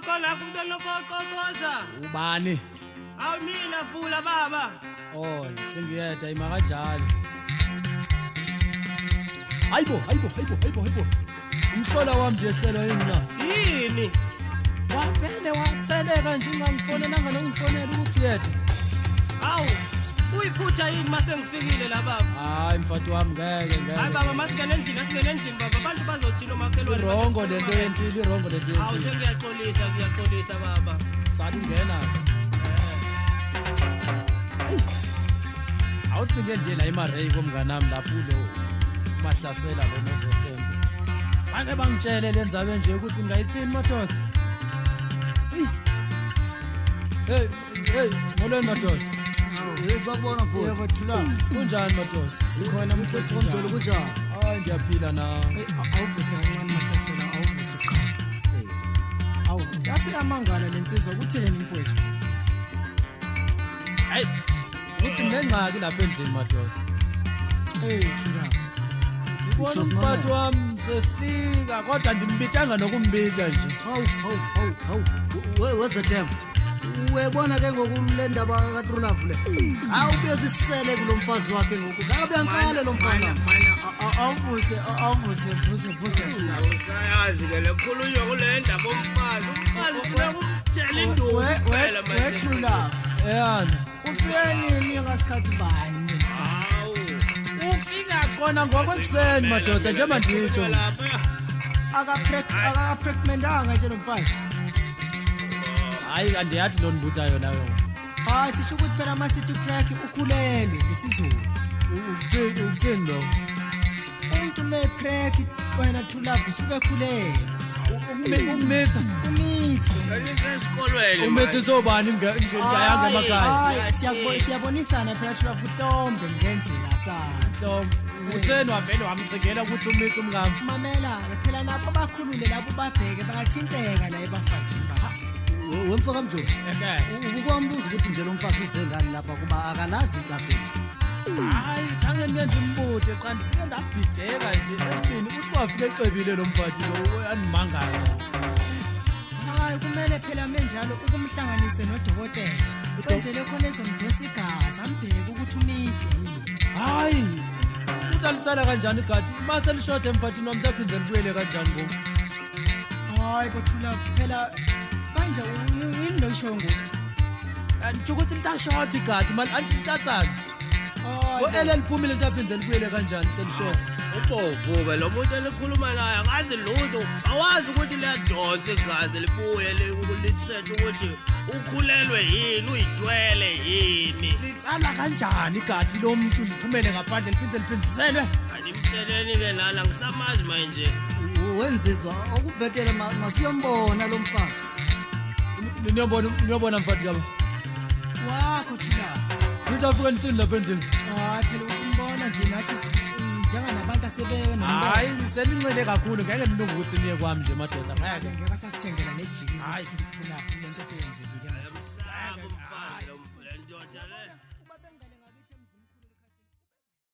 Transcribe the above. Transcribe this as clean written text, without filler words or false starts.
Khona umuntu olokoqoqoza. Ubani? Awu mina vula baba. Oh, sengiyeda ima kanjalo. Hayibo, hayibo, hayibo, hayibo, hayibo. Umhlola wami nje ehlelwa yini na? Yini? Wavele watheleka nje ungangifonelanga nokungifonela ukuthi yedwa. Awu, uyiphutha yini mase ngifikile la baba? Hayi mfati wami ngeke ngeke. Hayi baba masingene endlini, asingene endlini baba. Abantu bazothina omakhelwane. Irongo lento yentile, irongo lento Awu yentile. sengiyaxolisa, ngiyaxolisa baba. Sathi ungena. Awuthi ke nje la iMarey komnganami lapho lo mahlasela lo nozethembe. Bake bangitshele le ndaba nje ukuthi ngayithini madoda. Hey, hey, molweni madoda. Sawubona mfowethu. Yebo Thula. Kunjani madoda? Sikhona mfowethu Mjolo kunjani? Hayi ngiyaphila na. Hey, awuvuse kancane mahlasela awuvuse kuqala. Awu, yase yamangala lensizwa kutheni mfowethu? Hayi. Uthi nginengxaki lapha endlini madoda. Hey Thula. Ngibona umfati wami sefika kodwa ndimbitanga nokumbita nje. Hawu hawu hawu hawu. Wezethemba. Uyebona ke ngoku le ndaba kaTrulove le. Hawu ubuyezisele kulo mfazi wakhe ngoku. Kabe ankale lo mfana. Mana awuvuse awuvuse vuse vuse Thula. Awusayazi ke lekhulunywa kule ndaba omfazi. Umfazi ufuna kumthela induku kuphela We manje. True Eyana. Ufike nini ngasikhathi bani mfazi? Awu. Ufika khona ngokwekuseni madoda njengoba nditsho. Lapha. Akapregnantanga nje lo mfazi. Hayi andiyathi lo ndibuta yona yona. Hayi sitsho ukuthi phela masithi ucrack ukhulelwe ngesiZulu. Ukuthini ukuthini lo? Umuntu me crack wena True Love usuke ekhulelwe. Ukumitha. Umithi. Sesikolweni. Umithi sobani ngiyanga emakhaya. Hayi siyabonisana phela True Love uhlombe ngenzeka sazi. So utheni wavele wamcingela ukuthi umithi umngami. Mamela ke phela lapho bakhulule labo babheke bayathinteka la ebafazini baba. Wemfoka Mjolo. Eke. Ukwambuza ukuthi nje lo mfazi uze ngani lapha kuba akalazi igabheni. Hayi khange ngiye ndimbude cha ndisike ndabhideka nje ekuthini usuwafika ecebile lo mfathi lo uyandimangaza. Hayi kumele phela menjalo ukumhlanganise nodokotela. Kwenzele khona ezomdosa igazi ambheke ukuthi umithi yini. Hayi utalitsala kanjani igadi mase lishode emfathini wami taphinde libuyele kanjani ngoku? Hayi bo True Love phela kanje yini lo isho ngoku? Nditsho ukuthi litashota igadi mani andithi litatsala. Hayi bo. Ngo-ele liphumile litaphinde libuyele kanjani selishota? Ubovu ke lo muntu elikhuluma naye akazi lutho. Awazi ukuthi liyadonsa igazi libuye lithethe ukuthi ukhulelwe yini, uyithwele yini. Litsala kanjani igadi lo muntu liphumele ngaphandle liphinde liphindiselwe? Animtsheleni ke nala ngisamazi manje. Wenzizwa okubhetele masiyombona lo mfazi. Niyobona niyobona mfathi kaba. Wakho True Love. Nithi afike nitsini lapha endlini. Hayi phela umbona nje nathi njenganabantu asebeke Hayi seninxele kakhulu ngeke nilunge ukuthi niye kwami nje madoda ngeke. Ngeke sasithengela nejiki Hayi. True Love lento eseyenzekile. Ayamsaba umfazi lo le ndoda le.